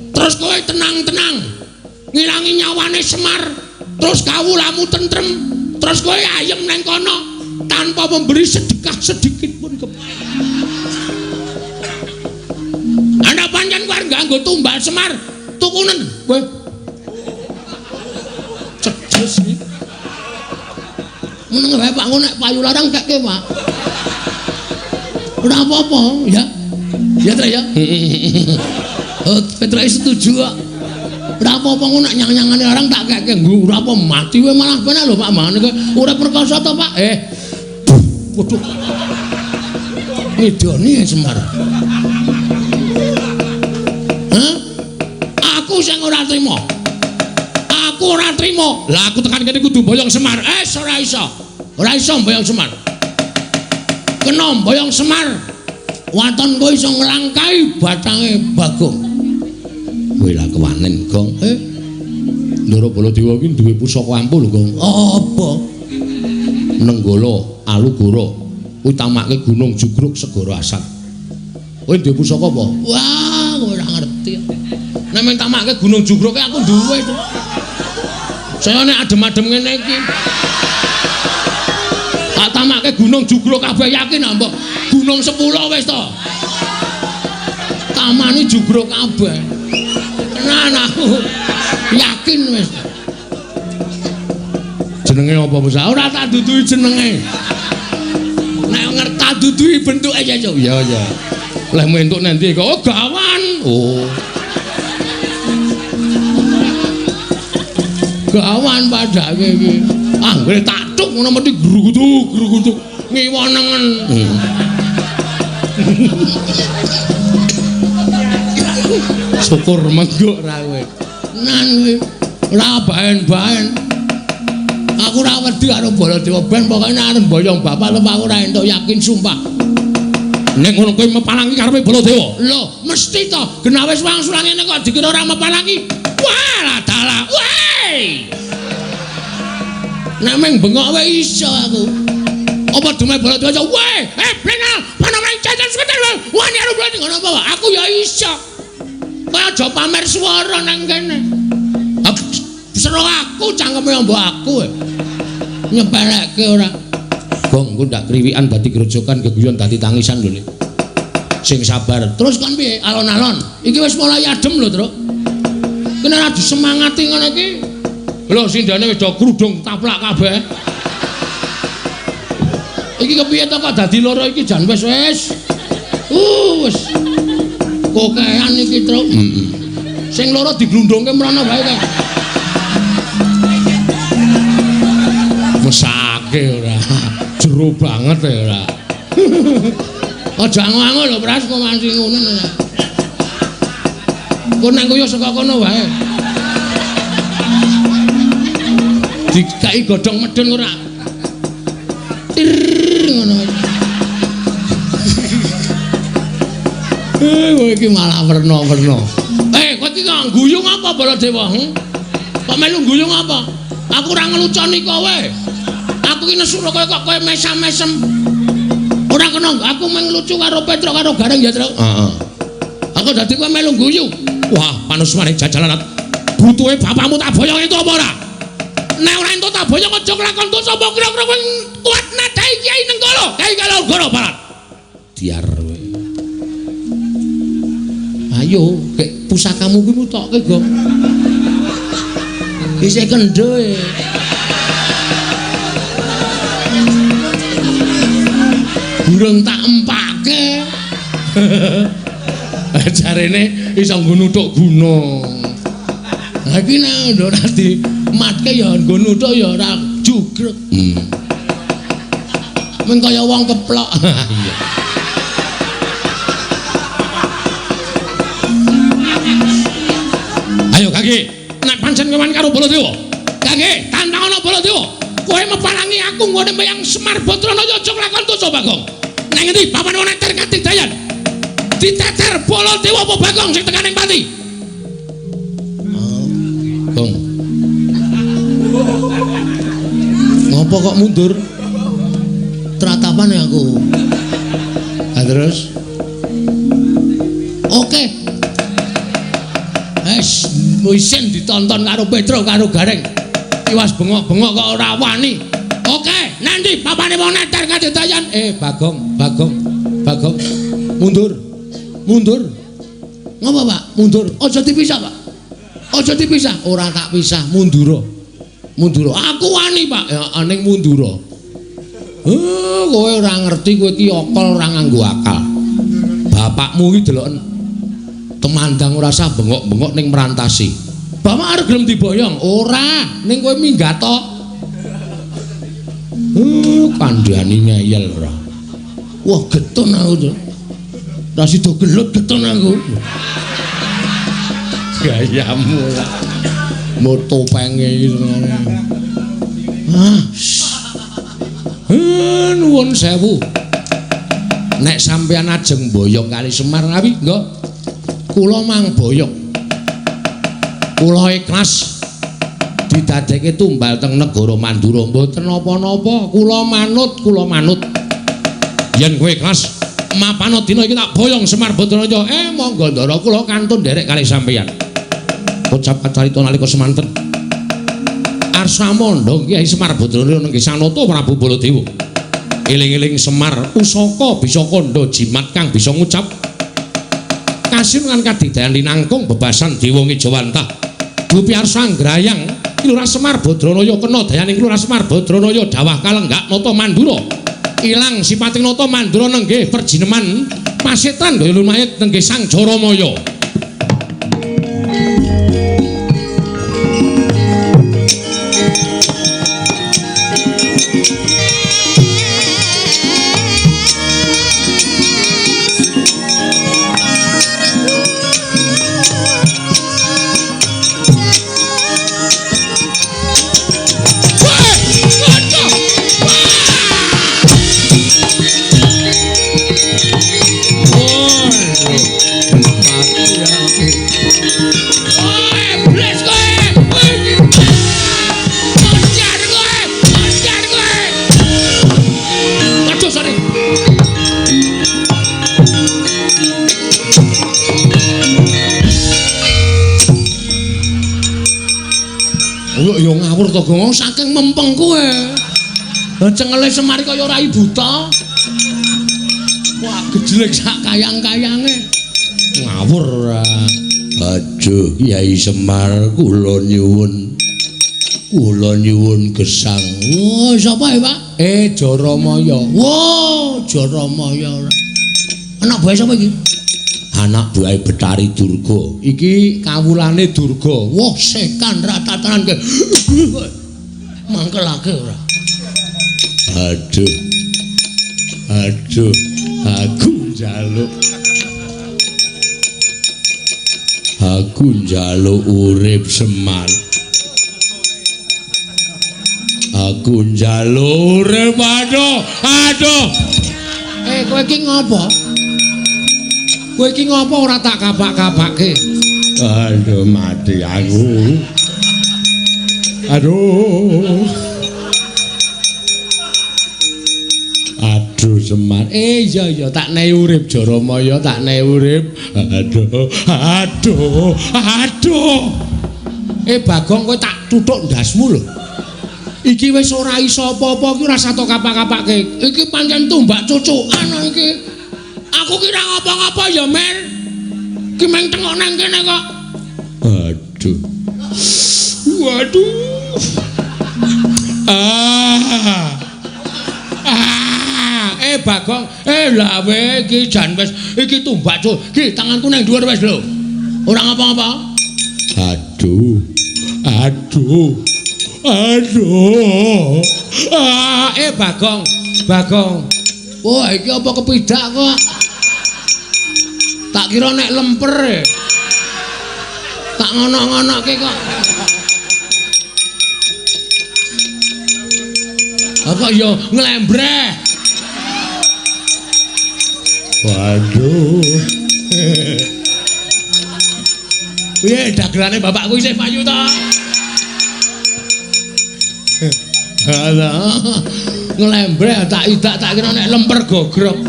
Terus kowe tenang-tenang ngilangi nyawane Semar, terus kawulamu tentrem, terus kowe ayem neng kono tanpa memberi sedekah sedikit pun ke. Ana pancen kowe nganggo tumbal Semar, tukunen kowe. Cedes iki. Meneng wae Pak, nek payu larang kekke, Pak. Ora apa-apa, ya. Ya, Tra ya. Oh, Petra setuju kok. Ora apa-apa ngono nek nyang-nyangane larang tak kekke. Nggo ora apa mati wae malah penak lho Pak mangane kowe. Ora perkasa to, Pak? Waduh. Ngidoni ya Semar. Hah? Aku sing ora trima. Aku ora trima. Lah aku tekan kene kudu mboyong Semar. Ora iso. Ora iso mboyong Semar. Kena mboyong Semar. Waton kowe iso nglangkai batange Bagong. Kowe lah kewanen, Gong. Ndara Baladewa iki duwe pusaka ampuh lho, Gong. Apa? Nenggala Alugoro. Kuwi tamake Gunung Jugruk Segara Asat. Kowe duwe pusaka apa? Wah, kowe ora ngerti. Nek mung tamake Gunung Jugruk aku duwe to. Saya nek adem-adem ngene iki. Tak tamake Gunung Jugruk kabeh yakin ah, mbok. Gunung 10 wis to. Utamane jugruk kabeh. Tenan aku yakin wis. Jenenge apa Musa? Ora tak duduhi jenenge. Nek ngerti duduhi bentuke ya. Ya ya. Lehmu entuk nanti kok oh gawan. Oh. Gawan padake iki. Anggere tak tuk ngono mesti grugutuk grugutuk ngiwa nengen. Syukur mengguk ra kowe. Nan kowe ora baen-baen. Aku ora wedi karo Baladewa ben pokoke nek arep mboyong bapak lho aku ora entuk yakin sumpah. Nek ngono kowe mepalangi karepe Baladewa. Lho, mesti to. Genah wis wangsulan ngene kok dikira ora mepalangi. Wah, dalah. Weh. Nek meng bengok wae iso aku. Apa dume Baladewa? Weh, blenal, panamane cacat seketer. Wani karo Baladewa ngono apa? Aku ya iso. Kowe aja pamer swara nang kene. Seru aku cangkeme mbok aku. Nyepelekke ora. Gong engko ndak kriwikan dadi grojokan geguyon dadi tangisan lho. Sing sabar. Terus kon piye? Alon-alon. Iki wis mulai adem lho, Truk. Kene ora disemangati ngono iki. Lho sindane wis do krudung taplak kabeh. Iki kepiye to kok dadi loro iki jan wis wis. Wis. Kokean iki, Truk. Heeh. Sing loro diglundungke mrono wae kae. Mesake ora. Jero banget ya ora. Aja ango-ango lho Pras kok nganti ngono ora. Kok nang koyo saka kono wae. Dikai godhong medhun ora. Tir ngono. Kowe iki malah werna-werna. Kowe iki kok guyu apa Baladewa? Kok melu guyu apa? Aku ora ngeluconi kowe. Aku iki nesu kowe kok kowe mesam-mesem. Ora kena aku mung lucu karo Petruk karo Gareng ya, Truk. Heeh. Aku dadi kowe melu guyu. Wah, panusmane jajalan. Butuhe bapakmu tak boyong entuk apa ora? Nek ora entuk tak boyong aja kelakon dosa apa kira-kira kowe kuat nadai Kyai Nenggala, Kyai Kalogoro Barat. Diar kowe. Ayo, kek pusakamu kuwi mutokke, Gong. Isih kendho e. Burung tak empake. Jarene iso nggo nuthuk gunung. Lah iki nek ora dimatke ya nggo nuthuk ya ora jugrek. Mung kaya wong keplok. Iya. Ayo Kaki, nek pancen kowe karo Baladewa. Kaki, tantangono Baladewa. Kowe mepalangi aku nggone meyang Semar Badranaya aja nglakon dosa Bagong. Nang ngendi papan wong neter katidayan? Diteter Baladewa apa Bagong sing tekaning pati? Oh, Gong. Ngopo kok mundur? Tratapan ya aku. Lah terus? Oke. Wes, isin ditonton karo Petruk karo Gareng. Iwas bengok-bengok kok ora wani. Oke, nanti papane wong neter katidayan. Bagong, Bagong, Bagong. Mundur. Mundur. Ngopo, Pak? Mundur. Aja dipisah, Pak. Aja dipisah. Ora tak pisah, mundura. Mundura. Aku wani, Pak. Ya ning mundura. Kowe ora ngerti kowe iki akal ora nganggo akal. Bapakmu iki deloken temandang ora sah bengok-bengok ning merantasi. Bapak arep gelem diboyong? Ora, ning kowe minggat to. Kandhani ngeyel ora. Wah, getun aku to. Ra sida gelut getun aku. Gayamu ora. Motopenge iki senengane. Ah. Nuwun sewu. Nek sampeyan ajeng boyong kali Semar ngawi, nggih. Kula mang boyong. Kula ikhlas didadekke tumbal teng negara Mandura. Mboten napa-napa, kula manut, kula manut. Yen kowe ikhlas mapano dina iki tak boyong Semar Badranaya. Monggo ndara kula kantun nderek kali sampeyan. Ucap carita nalika semanten. Arsa mandha Kyai Semar Badranaya nenggih Sanata Prabu Baladewa. Eling-eling Semar pusaka bisa kandha jimat kang bisa ngucap. Kasinungan kadidayan linangkung bebasan dewa ngejawantah. Dupi arsa anggrayang Lurah Semar Badranaya kena dayaning Lurah Semar Badranaya dawah kalenggak nata Mandura. Ilang sipating nata Mandura nenggih perjineman pasetan daya lumayit nenggih Sang Jaramaya. Ngawur to Gong, saking mempeng kowe. Cengele Semar kaya rai buta. Wah, gejlek sak kayang-kayange. Ngawur ora. Aduh, Kyai Semar kula nyuwun. Kula nyuwun gesang. Wah, sapa ya, Pak? Jaramaya. Wah, Jaramaya ora. Anak buahe sapa iki? Anak buahe Betari Durga. Iki kawulane Durga. Wah, setan ratatanan ke. Mangkelake ora. Aduh. Aduh, aku njaluk. Aku njaluk urip Semar. Aku njaluk urip. Aduh, aduh. Kowe iki ngopo? Kowe iki ngopo ora tak kapak-kapake? Aduh, mati aku. Aduh. Aduh Semar. Iya iya tak nehi urip Jaramaya, tak nehi urip. Aduh, aduh, aduh. Bagong kowe tak tuthuk ndasmu lho. Iki wis ora iso apa-apa iki ora sato kapak-kapake. Iki pancen tumbak cucukan iki. Aku kira ngapa-ngapa ya, Mer. Ki meng tengok nang kene kok. Aduh. Waduh. Ah. Ah, Bagong, lawe iki jan wis iki tumbak cuk. Ki tanganku nang dhuwur wis lho. Ora ngapa-ngapa. Aduh. Aduh. Aduh. Ah, Bagong, Bagong. Wah, iki apa kepidak kok? Tak kira nek lemper. Tak ngono-ngonoke kok. Apa ya nglembreh. Waduh. Piye dagelane bapakku isih payu ta? Alah. Nglembreh tak idak tak kira nek lemper gogrok.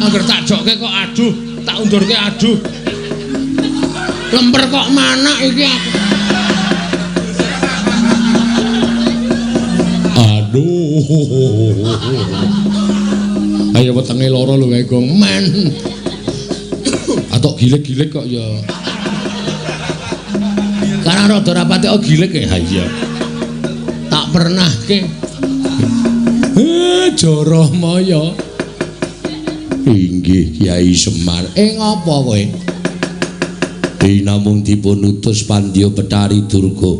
Angger tak jokke kok aduh, tak undurke aduh. Lemper kok manak iki aku. Aduh. Ayo wetenge lara lho kae Gong. Men. Atok gilik-gilik kok ya. Karena rada rapate oh gilik ya. Ha iya. Tak pernahke. Jaramaya. Inggih Kyai Semar. Ngopo kowe? Namung dipun utus Pandya Betari Durga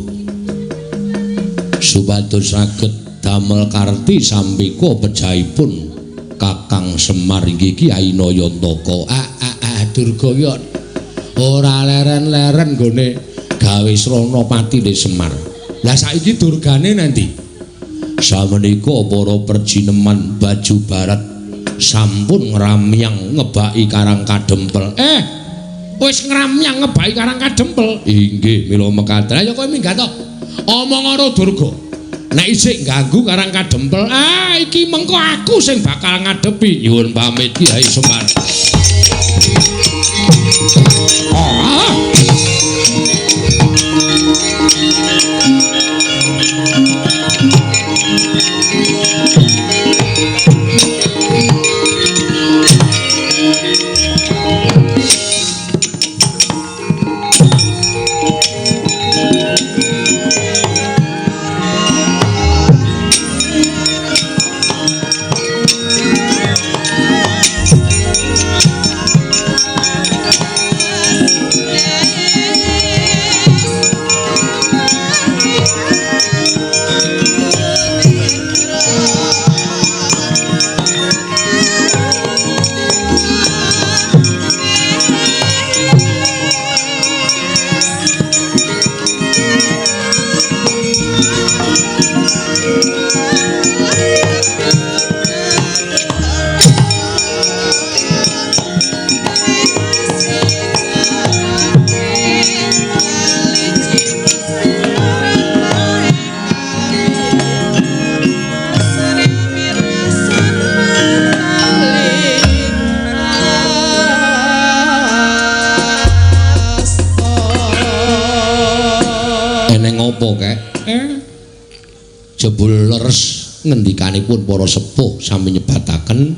supados saged damel karti sampika pejahipun Kakang Semar inggih Kyai Nayantaka. Durga ki ora leren-leren nggone gawe srana patine Semar. Lah saiki durgane nanti? Samenika para perjineman baju barat sampun ngramyang ngebaki Karang Kadempel. Wis ngramyang ngebaki Karang Kadempel. Inggih, mila mekaten. Ayo kowe minggat to. Omong karo Durga. Nek isih ganggu Karang Kadempel, iki mengko aku sing bakal ngadepi. Nyuwun pamit Kyai Semar. Jebul leres ngendikanipun para sepuh sami nyebataken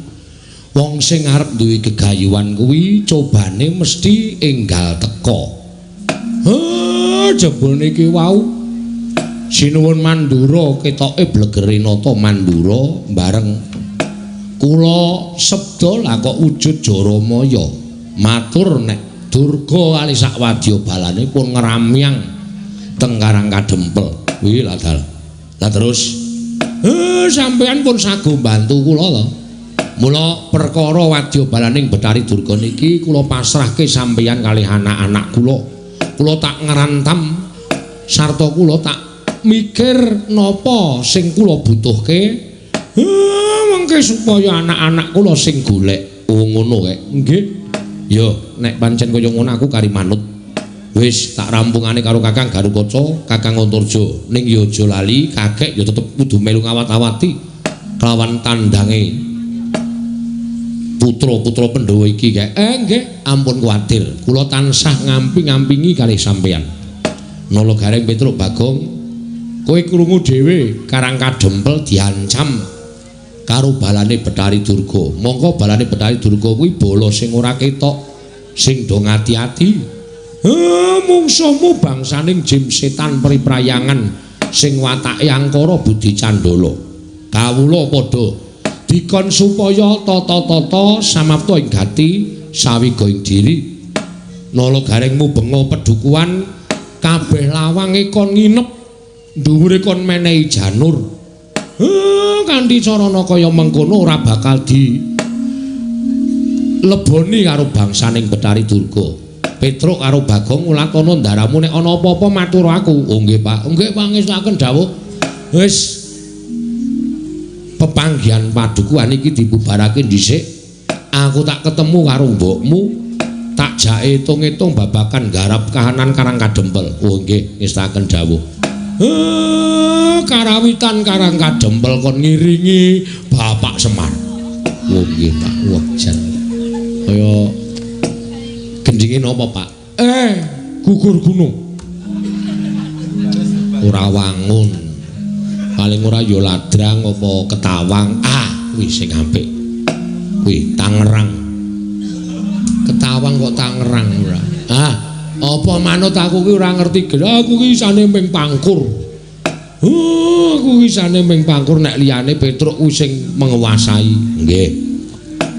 wong sing arep duwe gegayuhan kuwi cobane mesti enggal teka. Heh, jebul niki wau Sinuwun Mandura ketoke blegere nata Mandura bareng kula sabda lah kok wujud Jaramaya matur nek Durga kali sak wadya balane pun ngramyang teng Karang Kadempel. Kuwi lah dal. Lah terus sampeyan pun sago mbantu kula to. Mula perkara wadya balaning Bathari Durga niki kula pasrahke sampeyan kalih anak-anak kula. Kula tak ngrantam sarta kula tak mikir napa sing kula butuhke. Mengke supaya anak-anak kula sing golek. Oh ngono kek. Nggih. Ya, nek pancen kaya ngono aku kari manut. Wis tak rampungane karo Kakang Garukaca, Kakang Antarja. Ning ya aja lali, kakek ya tetep kudu melu ngawat-awati kelawan tandange putra-putra Pandhawa iki kek. Nggih, ampun kuwatir. Kula tansah ngamping-ngampingi kalih sampeyan. Nala Gareng Petruk Bagong, kowe krungu dhewe Karang Kadempel diancam karo balane Bathari Durga. Mongko balane Bathari Durga kuwi bala sing ora ketok, sing do ngati-ati. Mungsuhmu bangsaning jim setan priprayangan sing watake angkara budi candala. Kawula padha dikon supaya tata-tata samapta ing gati sawiga ing diri. Nala Gareng mubenga pedukuhan kabeh lawange kon nginep, dhuwure kon menehi janur. Kanthi carana kaya mengkono ora bakal di leboni karo bangsaning Bathari Durga. Petruk karo Bagong ulatana ndaramu nek ana apa-apa matur aku. Oh nggih Pak, nggih pangestuaken dawuh. Wis pepanggihan padukuhan iki dibubarake dhisik. Aku tak ketemu karo mbokmu, tak jake etung-etung babakan garap kahanan Karang Kadempel. Oh nggih, ngestakaken dawuh. Karawitan Karang Kadempel kon ngiringi Bapak Semar. Oh nggih Pak, wah jan. Kaya gendinge napa Pak? Gugur gunung. Ora wangun. Paling ora ya ladrang apa ketawang. Ah, kuwi sing apik. Kuwi Tangerang. Ketawang kok Tangerang ora. Ah, apa manut aku ki ora ngerti. Aku ki isane ming pangkur. Aku isane ming pangkur nek liyane Petruk kuwi sing menguasai. Nggih.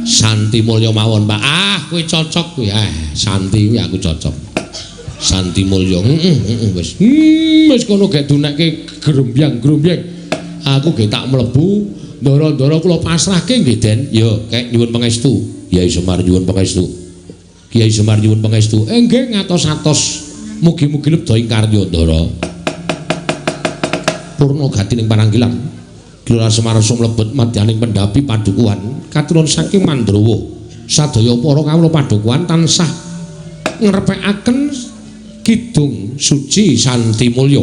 Santi Mulya mawon, Pak. Ah, kuwi cocok kuwi. Santi kuwi aku cocok. Santi Mulya. Heeh, wis. Wis kono gek dunekke grombyang-grombyang. Aku ge tak mlebu, ndara-ndara kula pasrahke nggih, Den. Ya, kek nyuwun pangestu. Kyai Semar nyuwun pangestu. Kyai Semar nyuwun pangestu. Nggih ngatos-atos. Mugi-mugi lebda ing karya, Ndara. Purna gati ning paranggilan. Gelora Semar sumlebet madyaning pendhapi padukuhan katurun saking Mandrawa. Sadaya para kawula padukuhan tansah ngrepekaken kidung suci Santi Mulya.